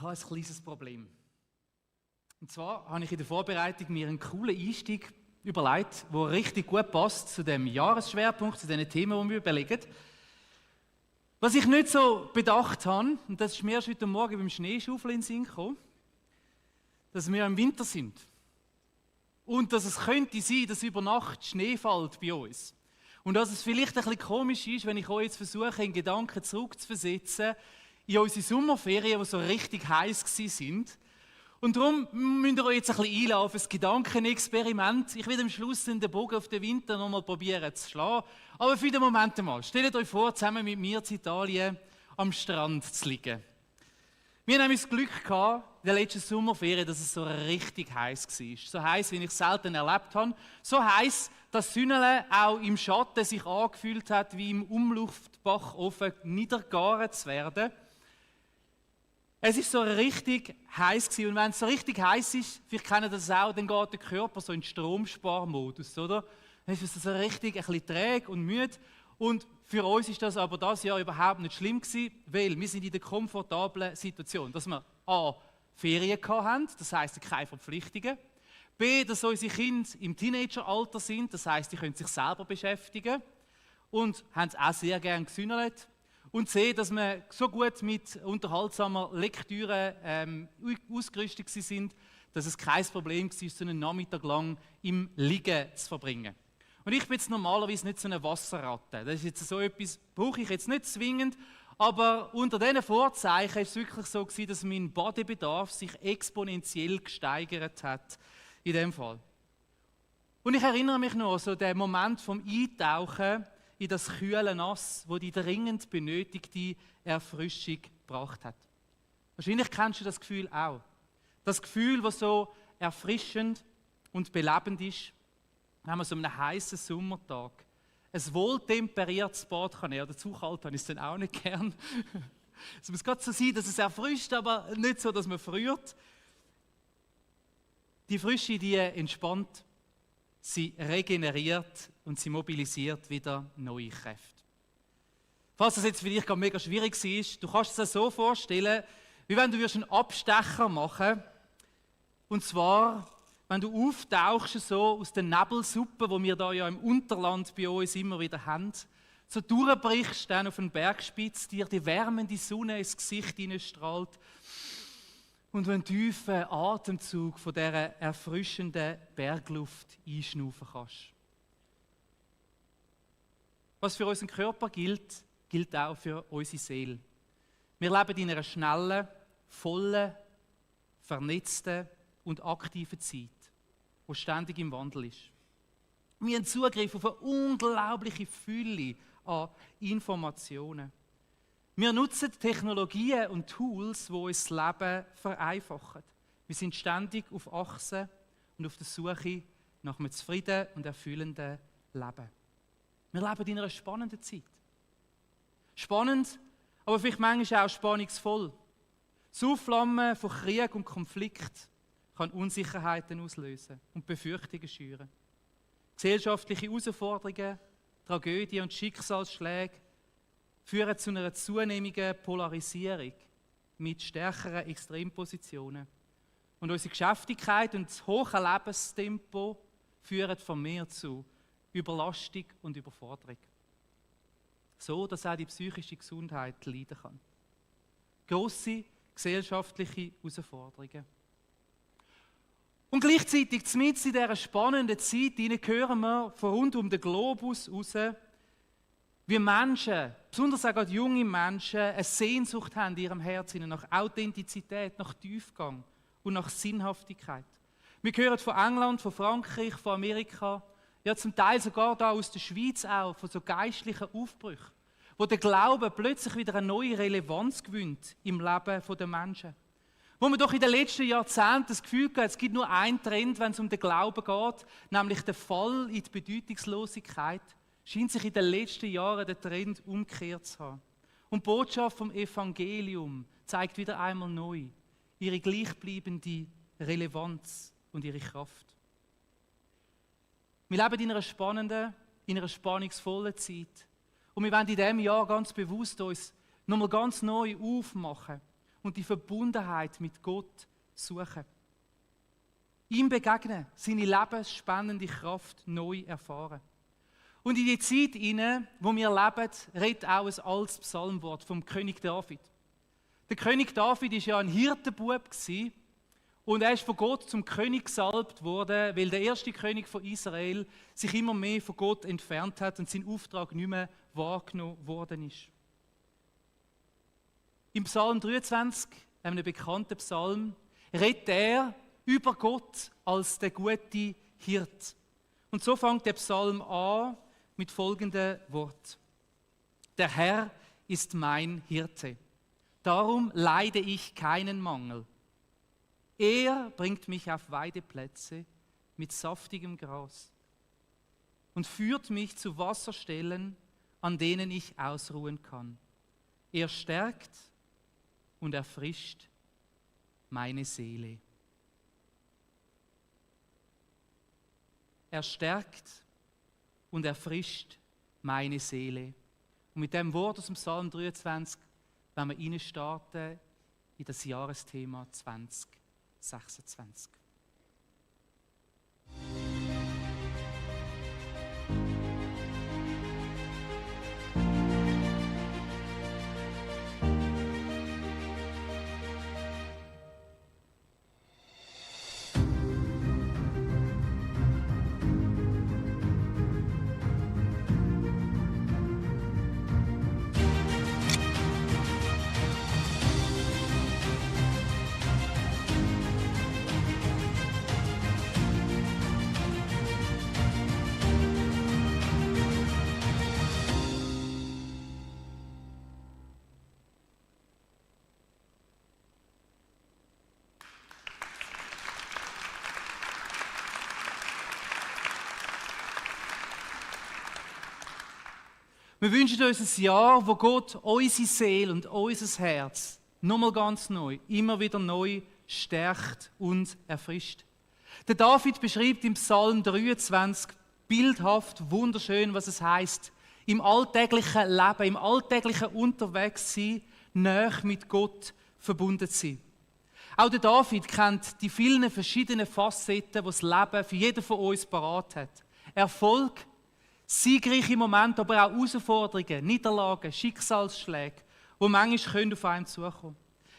habe ein kleines Problem. Und zwar habe ich in der Vorbereitung mir einen coolen Einstieg überlegt, der richtig gut passt zu dem Jahresschwerpunkt, zu den Themen, die wir überlegen. Was ich nicht so bedacht habe, und das ist mir erst heute Morgen beim Schneeschaufeln in den Sinn gekommen, dass wir im Winter sind. Und dass es könnte sein, dass über Nacht Schnee fällt bei uns. Und dass es vielleicht ein bisschen komisch ist, wenn ich euch jetzt versuche, in Gedanken zurückzuversetzen in unsere Sommerferien, die so richtig heiß sind. Und darum müsst ihr euch jetzt ein bisschen einladen auf ein Gedankenexperiment. Ich werde am Schluss den Bogen auf den Winter nochmal probieren zu schlagen. Aber für den Moment einmal, stellt euch vor, zusammen mit mir in Italien am Strand zu liegen. Wir haben das Glück gehabt, in der letzten Sommerferien, dass es so richtig heiß war. So heiß, wie ich es selten erlebt habe. So heiß, dass die Sonne auch im Schatten sich angefühlt hat, wie im Umluftbachofen niedergaren zu werden. Es war so richtig heiß gewesen. Und wenn es so richtig heiß ist, vielleicht kennen das auch, dann geht der Körper so in den Stromsparmodus, oder? Dann ist es so richtig ein bisschen träge und müde. Und für uns ist das aber dieses Jahr überhaupt nicht schlimm gewesen, weil wir sind in der komfortablen Situation, dass wir A, Ferien hatten, das heisst keine Verpflichtungen. B, dass unsere Kinder im Teenageralter sind, das heisst, sie können sich selber beschäftigen und haben es auch sehr gerne gesündelt. Und C, dass wir so gut mit unterhaltsamer Lektüre ausgerüstet sind, dass es kein Problem war, so einen Nachmittag lang im Liegen zu verbringen. Und ich bin jetzt normalerweise nicht so eine Wasserratte. Das ist jetzt so etwas, brauche ich jetzt nicht zwingend, aber unter diesen Vorzeichen war es wirklich so gewesen, dass mein Badebedarf sich exponentiell gesteigert hat in dem Fall. Und ich erinnere mich noch so den Moment vom Eintauchen in das kühle Nass, wo die dringend benötigte Erfrischung gebracht hat. Wahrscheinlich kennst du das Gefühl auch. Das Gefühl, das so erfrischend und belebend ist, wenn man so einen heißen Sommertag ein wohltemperiertes Bad kann nehmen. Oder zu kalt habe ich es dann auch nicht gern. Es muss gerade so sein, dass es erfrischt, aber nicht so, dass man friert. Die Frische, die entspannt, sie regeneriert und sie mobilisiert wieder neue Kräfte. Falls das jetzt für dich mega schwierig ist, du kannst es dir so vorstellen, wie wenn du einen Abstecher machen würdest. Und zwar, wenn du auftauchst so aus der Nebelsuppe, die wir da ja im Unterland bei uns immer wieder haben, so durchbrichst dann auf den Bergspitz, dir die wärmende Sonne ins Gesicht hineinstrahlt und du einen tiefen Atemzug von dieser erfrischenden Bergluft einschnaufen kannst. Was für unseren Körper gilt, gilt auch für unsere Seele. Wir leben in einer schnellen, vollen, vernetzten und aktiven Zeit, die ständig im Wandel ist. Wir haben Zugriff auf eine unglaubliche Fülle an Informationen. Wir nutzen Technologien und Tools, die uns das Leben vereinfachen. Wir sind ständig auf Achse und auf der Suche nach einem zufriedenen und erfüllenden Leben. Wir leben in einer spannenden Zeit. Spannend, aber vielleicht manchmal auch spannungsvoll. Das Aufflammen von Krieg und Konflikt kann Unsicherheiten auslösen und Befürchtungen schüren. Gesellschaftliche Herausforderungen, Tragödien und Schicksalsschläge führen zu einer zunehmenden Polarisierung mit stärkeren Extrempositionen. Und unsere Geschäftigkeit und das hohe Lebenstempo führen vermehrt zu Überlastung und Überforderung. So, dass auch die psychische Gesundheit leiden kann. Grosse gesellschaftliche Herausforderungen. Und gleichzeitig, mitten in dieser spannenden Zeit, hören wir von rund um den Globus raus, wie Menschen, besonders auch junge Menschen, eine Sehnsucht haben in ihrem Herzen nach Authentizität, nach Tiefgang und nach Sinnhaftigkeit. Wir hören von England, von Frankreich, von Amerika, ja zum Teil sogar da aus der Schweiz auch, von so geistlichen Aufbrüchen, wo der Glaube plötzlich wieder eine neue Relevanz gewinnt im Leben der Menschen. Wo man doch in den letzten Jahrzehnten das Gefühl hat, es gibt nur einen Trend, wenn es um den Glauben geht, nämlich der Fall in die Bedeutungslosigkeit, scheint sich in den letzten Jahren der Trend umgekehrt zu haben. Und die Botschaft vom Evangelium zeigt wieder einmal neu ihre gleichbleibende Relevanz und ihre Kraft. Wir leben in einer spannenden, in einer spannungsvollen Zeit. Und wir wollen in diesem Jahr ganz bewusst uns nochmal ganz neu aufmachen und die Verbundenheit mit Gott suchen. Ihm begegnen, seine lebensspannende Kraft neu erfahren. Und in die Zeit hinein, wo wir leben, redet auch ein altes Psalmwort vom König David. Der König David war ja ein Hirtenbub und er ist von Gott zum König gesalbt worden, weil der erste König von Israel sich immer mehr von Gott entfernt hat und sein Auftrag nicht mehr wahrgenommen worden ist. Im Psalm 23, einem bekannten Psalm, redet er über Gott als der gute Hirt. Und so fängt der Psalm an mit folgendem Wort. Der Herr ist mein Hirte, darum leide ich keinen Mangel. Er bringt mich auf Weideplätze mit saftigem Gras und führt mich zu Wasserstellen, an denen ich ausruhen kann. Er stärkt und erfrischt meine Seele. Er stärkt und erfrischt meine Seele. Und mit dem Wort aus dem Psalm 23 werden wir reinstarten in das Jahresthema 2026. Wir wünschen uns ein Jahr, wo Gott unsere Seele und unser Herz nochmal ganz neu, immer wieder neu stärkt und erfrischt. Der David beschreibt im Psalm 23 bildhaft, wunderschön, was es heißt, im alltäglichen Leben, im alltäglichen Unterwegssein, nahe mit Gott verbunden zu sein. Auch der David kennt die vielen verschiedenen Facetten, die das Leben für jeden von uns parat hat. Erfolg, siegreiche Momente, aber auch Herausforderungen, Niederlagen, Schicksalsschläge, die manchmal auf einen zukommen können.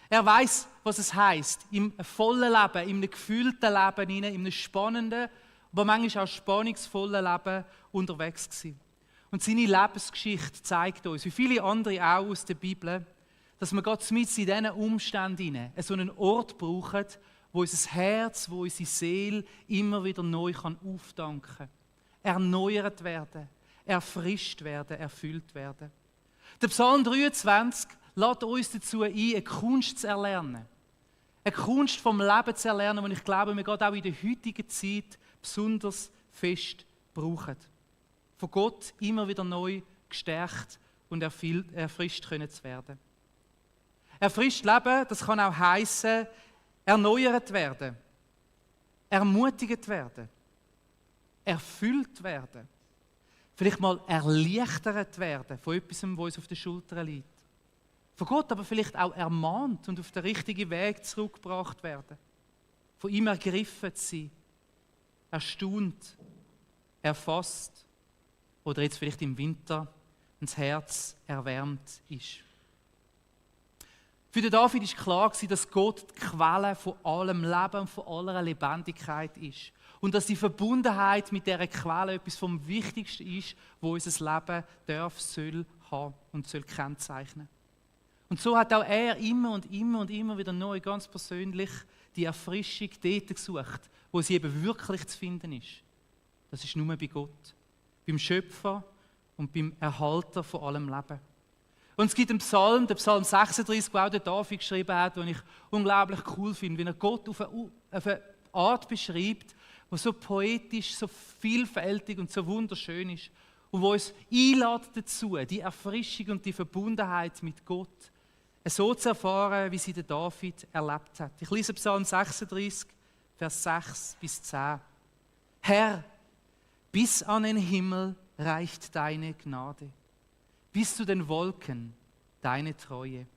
Er weiß, was es heisst, im vollen Leben, in einem gefühlten Leben, in einem spannenden, aber manchmal auch spannungsvollen Leben unterwegs zu sein. Und seine Lebensgeschichte zeigt uns, wie viele andere auch aus der Bibel, dass wir Gott mit in diesen Umständen so einen Ort brauchen, wo unser Herz, wo unsere Seele immer wieder neu auftanken kann. Erneuert werden, erfrischt werden, erfüllt werden. Der Psalm 23 lädt uns dazu ein, eine Kunst zu erlernen. Eine Kunst vom Leben zu erlernen, die ich glaube, wir gerade auch in der heutigen Zeit besonders fest brauchen. Von Gott immer wieder neu gestärkt und erfrischt zu werden. Erfrischt leben, das kann auch heissen, erneuert werden, ermutigt werden, erfüllt werden, vielleicht mal erleichtert werden von etwas, was uns auf den Schultern liegt. Von Gott aber vielleicht auch ermahnt und auf den richtigen Weg zurückgebracht werden. Von ihm ergriffen zu sein, erstaunt, erfasst oder jetzt vielleicht im Winter das Herz erwärmt ist. Für den David war klar, dass Gott die Quelle von allem Leben und von aller Lebendigkeit ist. Und dass die Verbundenheit mit dieser Quelle etwas vom Wichtigsten ist, wo unser Leben darf, soll haben und soll kennzeichnen. Und so hat auch er immer und immer und immer wieder neu, ganz persönlich, die Erfrischung dort gesucht, wo sie eben wirklich zu finden ist. Das ist nur bei Gott, beim Schöpfer und beim Erhalter von allem Leben. Und es gibt einen Psalm, der Psalm 36, wo auch der David geschrieben hat, den ich unglaublich cool finde, wie er Gott auf eine Art beschreibt, die so poetisch, so vielfältig und so wunderschön ist und wo uns einlädt dazu, die Erfrischung und die Verbundenheit mit Gott so zu erfahren, wie sie der David erlebt hat. Ich lese Psalm 36, Vers 6 bis 10. Herr, bis an den Himmel reicht deine Gnade, bis zu den Wolken deine Treue.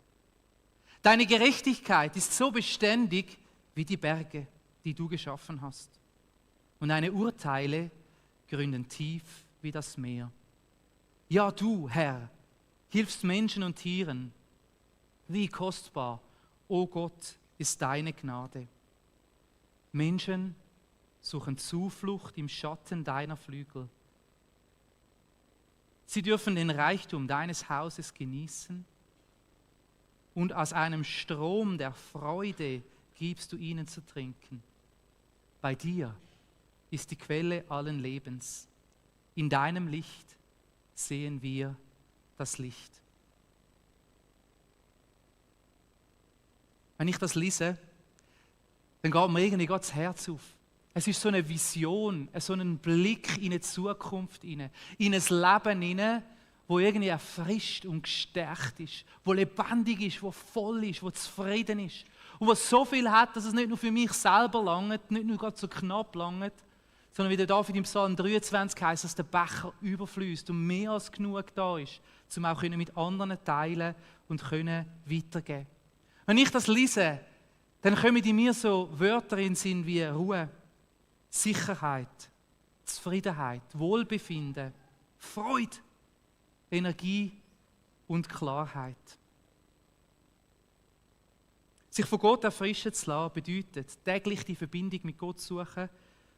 Deine Gerechtigkeit ist so beständig wie die Berge, die du geschaffen hast. Und deine Urteile gründen tief wie das Meer. Ja, du, Herr, hilfst Menschen und Tieren. Wie kostbar, o Gott, ist deine Gnade. Menschen suchen Zuflucht im Schatten deiner Flügel. Sie dürfen den Reichtum deines Hauses genießen und aus einem Strom der Freude gibst du ihnen zu trinken. Bei dir ist die Quelle allen Lebens. In deinem Licht sehen wir das Licht. Wenn ich das lese, dann geht mir irgendwie das Herz auf. Es ist so eine Vision, so ein Blick in eine Zukunft hinein, in ein Leben hinein, wo irgendwie erfrischt und gestärkt ist, wo lebendig ist, wo voll ist, wo zufrieden ist und wo so viel hat, dass es nicht nur für mich selber langt, nicht nur gerade so knapp langt, sondern wie der David im Psalm 23 heißt, dass der Becher überfließt und mehr als genug da ist, um auch mit anderen teilen und können weitergeben. Wenn ich das lese, dann kommen in mir so Wörter in den Sinn wie Ruhe, Sicherheit, Zufriedenheit, Wohlbefinden, Freude, Energie und Klarheit. Sich von Gott erfrischen zu lassen, bedeutet, täglich die Verbindung mit Gott zu suchen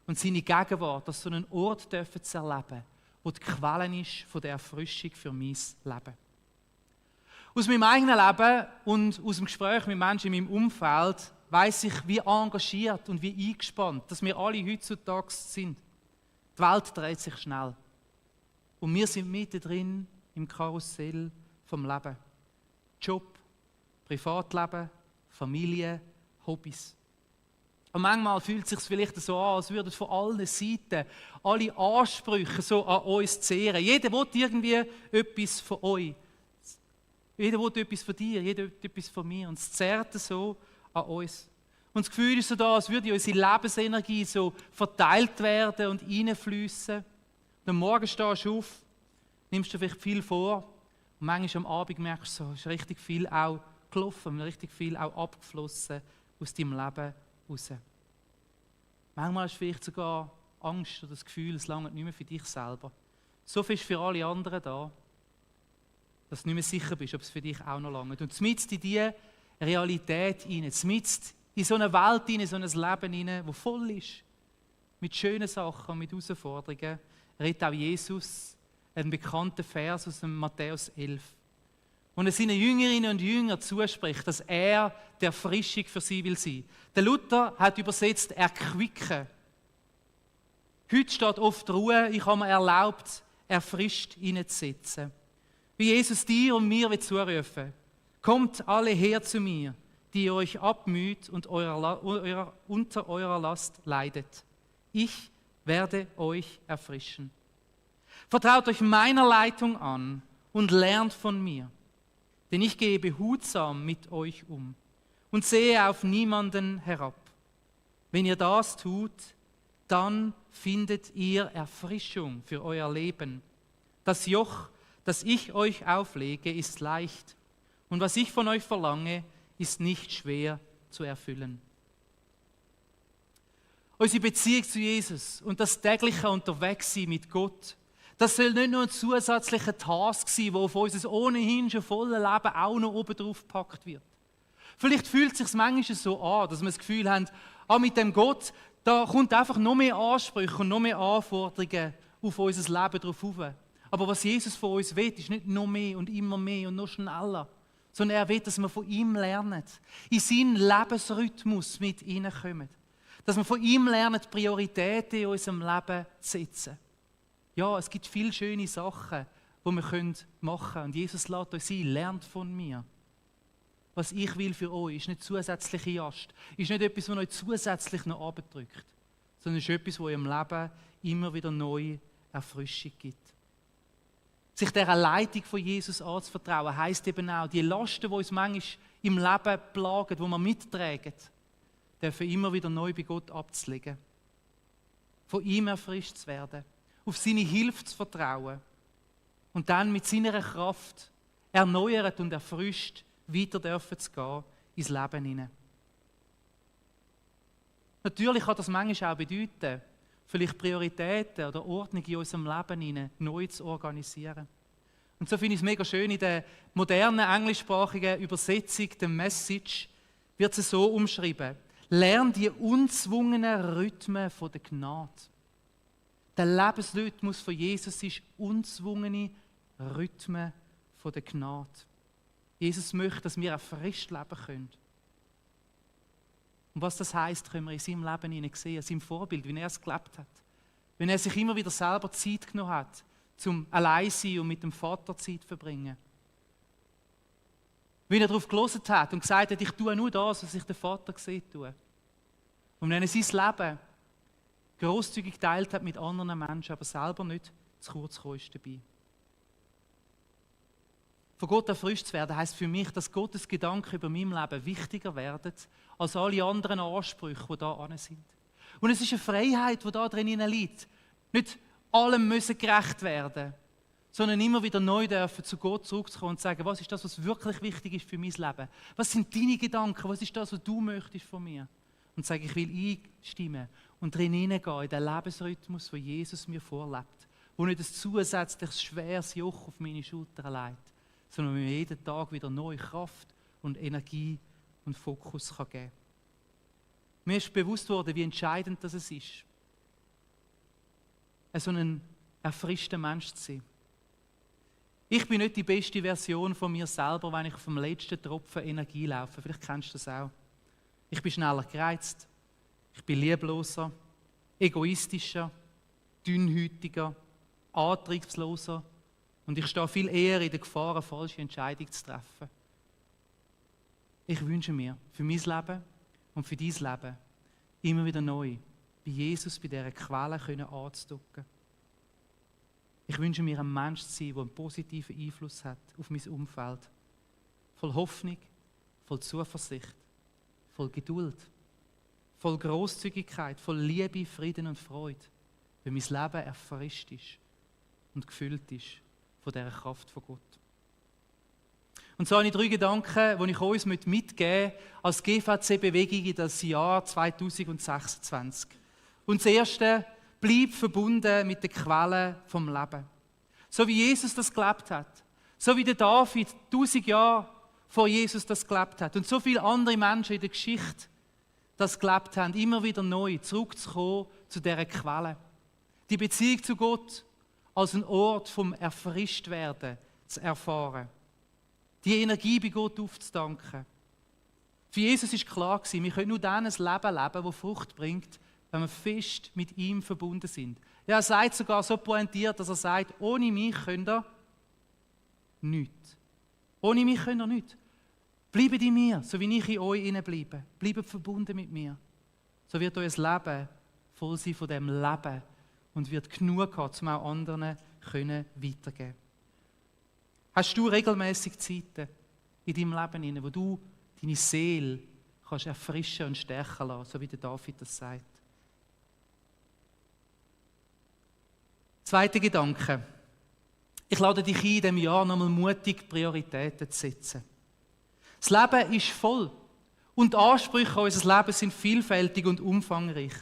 und seine Gegenwart als so einen Ort zu erleben, wo die Quelle ist von der Erfrischung für mein Leben. Aus meinem eigenen Leben und aus dem Gespräch mit Menschen in meinem Umfeld weiss ich, wie engagiert und wie eingespannt, dass wir alle heutzutage sind. Die Welt dreht sich schnell. Und wir sind mittendrin im Karussell vom Leben. Job, Privatleben, Familie, Hobbys. Und manchmal fühlt es sich vielleicht so an, als würden von allen Seiten alle Ansprüche so an uns zehren. Jeder will irgendwie etwas von euch. Jeder will etwas von dir, jeder will etwas von mir. Und es zerrt so an uns. Und das Gefühl ist so da, als würde unsere Lebensenergie so verteilt werden und reinfließen. Und am Morgen stehst du auf, nimmst du vielleicht viel vor und manchmal am Abend merkst du, so ist richtig viel auch gelaufen, richtig viel auch abgeflossen aus deinem Leben raus. Manchmal hast du vielleicht sogar Angst oder das Gefühl, es langt nicht mehr für dich selber. So viel ist für alle anderen da, dass du nicht mehr sicher bist, ob es für dich auch noch langt. Und mitten in diese Realität hinein, mitten in so eine Welt hinein, so ein Leben hinein, das voll ist mit schönen Sachen, mit Herausforderungen, redet auch Jesus einen bekannten Vers aus dem Matthäus 11. Und er seinen Jüngerinnen und Jüngern zuspricht, dass er der Erfrischung für sie will sein. Der Luther hat übersetzt erquicken. Heute steht oft Ruhe, ich habe mir erlaubt, erfrischt hineinzusetzen. Wie Jesus dir und mir zurufen, kommt alle her zu mir, die ihr euch abmüht und unter eurer Last leidet. Ich werde euch erfrischen. Vertraut euch meiner Leitung an und lernt von mir, denn ich gehe behutsam mit euch um und sehe auf niemanden herab. Wenn ihr das tut, dann findet ihr Erfrischung für euer Leben. Das Joch, das ich euch auflege, ist leicht und was ich von euch verlange, ist nicht schwer zu erfüllen. Unsere Beziehung zu Jesus und das tägliche Unterwegssein mit Gott, das soll nicht nur ein zusätzlicher Task sein, der auf unser ohnehin schon volles Leben auch noch oben drauf gepackt wird. Vielleicht fühlt es sich manchmal so an, dass wir das Gefühl haben, mit dem Gott, da kommt einfach noch mehr Ansprüche und noch mehr Anforderungen auf unser Leben drauf rauf. Aber was Jesus von uns will, ist nicht noch mehr und noch schneller, sondern er will, dass wir von ihm lernen, in seinen Lebensrhythmus mit hineinkommen. Dass wir von ihm lernen, Prioritäten in unserem Leben zu setzen. Ja, es gibt viele schöne Sachen, die wir machen können. Und Jesus lädt uns ein, lernt von mir. Was ich will für euch, ist nicht zusätzliche Last, ist nicht etwas, was euch zusätzlich noch abdrückt, sondern ist etwas, was eurem Leben immer wieder neue Erfrischung gibt. Sich dieser Leitung von Jesus anzuvertrauen, heisst eben auch, die Lasten, die uns manchmal im Leben plagen, die wir mittragen, dürfen immer wieder neu bei Gott abzulegen. Von ihm erfrischt zu werden, auf seine Hilfe zu vertrauen und dann mit seiner Kraft erneuert und erfrischt weiter dürfen zu gehen ins Leben hinein. Natürlich kann das manchmal auch bedeuten, vielleicht Prioritäten oder Ordnung in unserem Leben hinein neu zu organisieren. Und so finde ich es mega schön, in der modernen englischsprachigen Übersetzung, der Message, wird es so umschrieben: Lern die unzwungenen Rhythmen von der Gnade. Der Lebensrhythmus von Jesus ist unzwungene Rhythmen von der Gnade. Jesus möchte, dass wir erfrischt leben können. Und was das heisst, können wir in seinem Leben sehen, an seinem Vorbild, wie er es gelebt hat. Wenn er sich immer wieder selber Zeit genommen hat, zum allein sein und mit dem Vater Zeit verbringen. Wie er darauf gehört hat und gesagt hat, ich tue nur das, was ich der Vater gesehen tue. Und wenn er sein Leben grosszügig geteilt hat mit anderen Menschen, aber selber nicht zu kurz gekommen ist dabei. Von Gott erfrischt zu werden, heisst für mich, dass Gottes Gedanken über mein Leben wichtiger werden als alle anderen Ansprüche, die da an sind. Und es ist eine Freiheit, die da drin liegt. Nicht allem müssen gerecht werden, sondern immer wieder neu dürfen zu Gott zurückzukommen und sagen, was ist das, was wirklich wichtig ist für mein Leben? Was sind deine Gedanken? Was ist das, was du möchtest von mir? Und sage, ich will einstimmen und drin hineingehen, in den Lebensrhythmus, den Jesus mir vorlebt, wo nicht ein zusätzliches, schweres Joch auf meine Schultern legt, sondern mir jeden Tag wieder neue Kraft und Energie und Fokus geben kann. Mir ist bewusst worden, wie entscheidend das ist, so ein erfrischter Mensch zu sein. Ich bin nicht die beste Version von mir selber, wenn ich auf dem letzten Tropfen Energie laufe. Vielleicht kennst du das auch. Ich bin schneller gereizt, ich bin liebloser, egoistischer, dünnhäutiger, antriebsloser und ich stehe viel eher in der Gefahr, eine falsche Entscheidung zu treffen. Ich wünsche mir für mein Leben und für dein Leben immer wieder neu, bei Jesus bei dieser Quelle anzudocken. Ich wünsche mir, ein Mensch zu sein, der einen positiven Einfluss hat auf mein Umfeld. Voll Hoffnung, voll Zuversicht, voll Geduld, voll Grosszügigkeit, voll Liebe, Frieden und Freude, weil mein Leben erfrischt ist und gefüllt ist von dieser Kraft von Gott. Und so habe ich 3 Gedanken, die ich uns mitgeben möchte, als GVC-Bewegung in das Jahr 2026. Und das erste: Bleib verbunden mit der Quelle vom Leben. So wie Jesus das gelebt hat. So wie der David 1000 Jahre vor Jesus das gelebt hat. Und so viele andere Menschen in der Geschichte das gelebt haben, immer wieder neu zurückzukommen zu dieser Quelle. Die Beziehung zu Gott als ein Ort vom Erfrischtwerden zu erfahren. Die Energie bei Gott aufzudanken. Für Jesus war klar, wir können nur dann ein Leben leben, das Frucht bringt, wenn wir fest mit ihm verbunden sind. Ja, er sagt sogar so pointiert, dass er sagt, ohne mich könnt ihr nichts. Ohne mich könnt ihr nichts. Bleibt in mir, so wie ich in euch bleibe. Bleibt verbunden mit mir. So wird euer Leben voll sein von dem Leben und wird genug haben, um auch anderen weitergeben. Hast du regelmäßig Zeiten in deinem Leben, wo du deine Seele kannst erfrischen und stärken lassen, so wie der David das sagt? Zweiter Gedanke. Ich lade dich ein, in diesem Jahr nochmal mutig Prioritäten zu setzen. Das Leben ist voll und die Ansprüche an unser Leben sind vielfältig und umfangreich.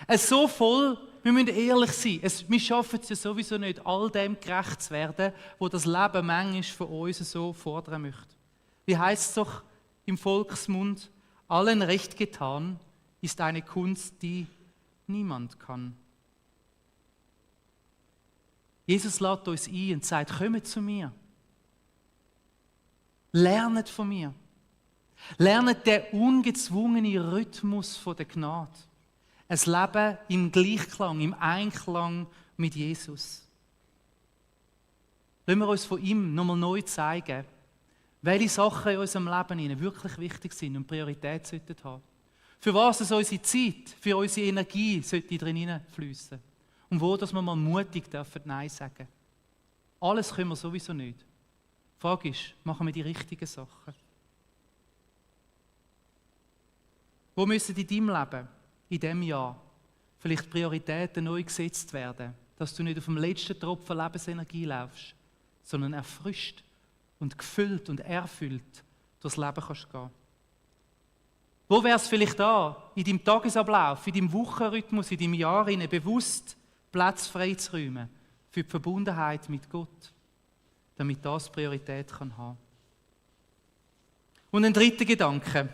Es ist so voll, wir müssen ehrlich sein, wir schaffen es ja sowieso nicht, all dem gerecht zu werden, wo das Leben manchmal von uns so fordern möchte. Wie heisst es doch im Volksmund, allen recht getan ist eine Kunst, die niemand kann. Jesus lädt uns ein und sagt, kommt zu mir. Lernet von mir. Lernet den ungezwungenen Rhythmus von der Gnade. Ein Leben im Gleichklang, im Einklang mit Jesus. Lassen wir uns von ihm nochmal neu zeigen, welche Sachen in unserem Leben wirklich wichtig sind und Priorität sollten haben. Für was es unsere Zeit, für unsere Energie sollte drin fließen. Und wo, dass wir mal mutig dürfen Nein sagen. Alles können wir sowieso nicht. Die Frage ist, machen wir die richtigen Sachen? Wo müssen in deinem Leben, in diesem Jahr, vielleicht Prioritäten neu gesetzt werden, dass du nicht auf dem letzten Tropfen Lebensenergie laufst, sondern erfrischt und gefüllt und erfüllt durchs Leben kannst gehen. Wo wäre es vielleicht da, in deinem Tagesablauf, in deinem Wochenrhythmus, in deinem Jahr bewusst Platz freizuräumen für die Verbundenheit mit Gott, damit das Priorität kann haben. Und ein dritter Gedanke,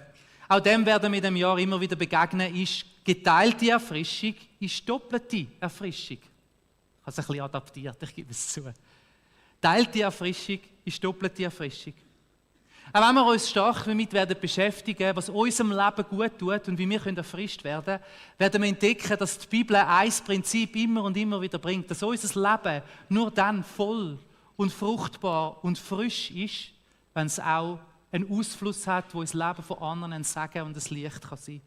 auch dem werden wir in diesem Jahr immer wieder begegnen, ist, geteilte Erfrischung ist doppelte Erfrischung. Ich habe es ein bisschen adaptiert, ich gebe es zu. Teilte Erfrischung ist doppelte Erfrischung. Auch wenn wir uns stark damit werden beschäftigen, was unserem Leben gut tut und wie wir erfrischt werden, werden wir entdecken, dass die Bibel ein Prinzip immer und immer wieder bringt, dass unser Leben nur dann voll und fruchtbar und frisch ist, wenn es auch einen Ausfluss hat, wo das Leben von anderen ein Segen und ein Licht kann sein.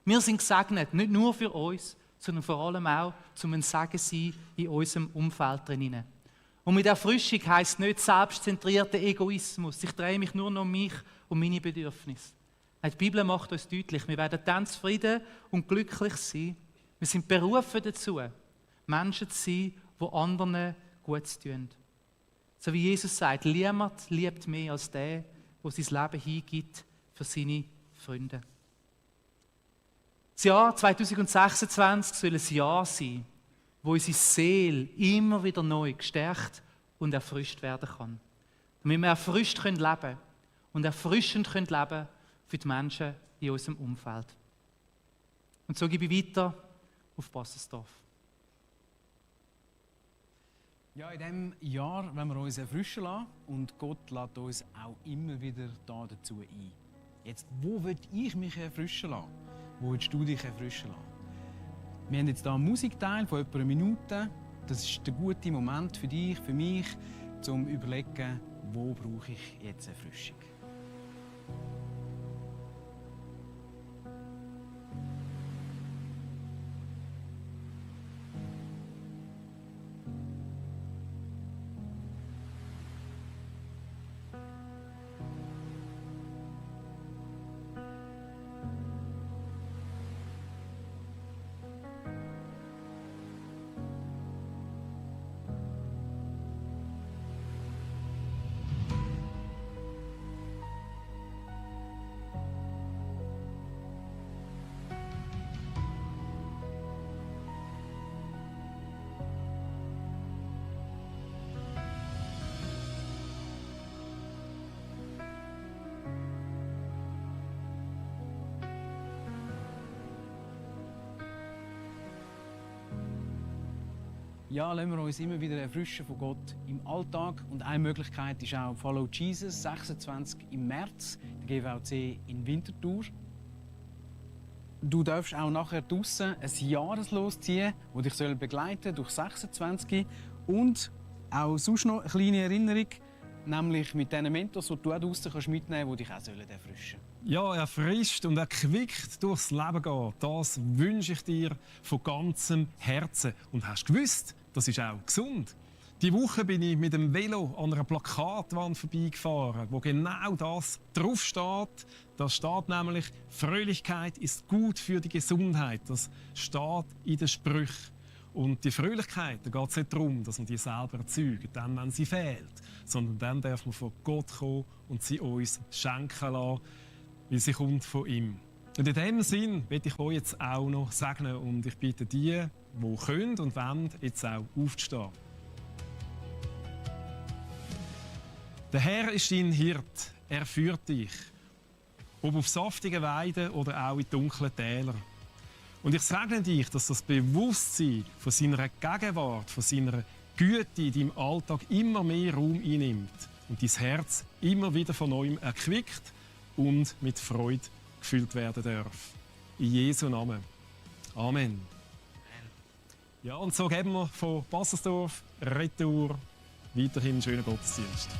Wir sind gesegnet, nicht nur für uns, sondern vor allem auch, um ein Segen zu sein in unserem Umfeld drinnen. Und mit Erfrischung heisst nicht selbstzentrierter Egoismus. Ich drehe mich nur noch um mich und meine Bedürfnisse. Die Bibel macht uns deutlich, wir werden dann zufrieden und glücklich sein. Wir sind berufen dazu, Menschen zu sein, die anderen Gutes tun. So wie Jesus sagt, niemand liebt mehr als der sein Leben hingibt für seine Freunde. Das Jahr 2026 soll ein Jahr sein, wo unsere Seele immer wieder neu gestärkt und erfrischt werden kann. Damit wir erfrischt leben können und erfrischend leben können für die Menschen in unserem Umfeld. Und so gebe ich weiter auf Bassersdorf. Ja, in diesem Jahr wollen wir uns erfrischen lassen und Gott lädt uns auch immer wieder dazu ein. Jetzt, wo will ich mich erfrischen lassen? Wo willst du dich erfrischen lassen? Wir haben jetzt hier einen Musikteil von etwa einer Minute. Das ist der gute Moment für dich, für mich, um zu überlegen, wo brauche ich jetzt Erfrischung. Ja, lassen wir uns immer wieder erfrischen von Gott im Alltag. Und eine Möglichkeit ist auch Follow Jesus, 26 im März, der GVC in Winterthur. Du darfst auch nachher draussen ein Jahreslos ziehen, das dich begleiten durch 26. Und auch sonst noch eine kleine Erinnerung, nämlich mit diesen Mentors, die du auch draussen mitnehmen kannst, die dich auch erfrischen sollen. Ja, erfrischt und erquickt durchs Leben gehen, das wünsche ich dir von ganzem Herzen. Und hast du gewusst, das ist auch gesund. Die Woche bin ich mit dem Velo an einer Plakatwand vorbeigefahren, wo genau das draufsteht. Da steht nämlich, Fröhlichkeit ist gut für die Gesundheit. Das steht in den Sprüchen. Und die Fröhlichkeit, da geht es nicht darum, dass man die selber erzeugt, dann, wenn sie fehlt. Sondern dann darf man von Gott kommen und sie uns schenken lassen, weil sie kommt von ihm. Und in diesem Sinn will ich euch jetzt auch noch segnen und ich bitte die können und wollen, jetzt auch aufzustehen. Der Herr ist dein Hirt, er führt dich, ob auf saftigen Weiden oder auch in dunklen Tälern. Und ich segne dich, dass das Bewusstsein von seiner Gegenwart, von seiner Güte in deinem Alltag immer mehr Raum einnimmt und dein Herz immer wieder von neuem erquickt und mit Freude gefüllt werden darf. In Jesu Namen. Amen. Ja, und so geben wir von Bassersdorf Retour weiterhin einen schönen Gottesdienst.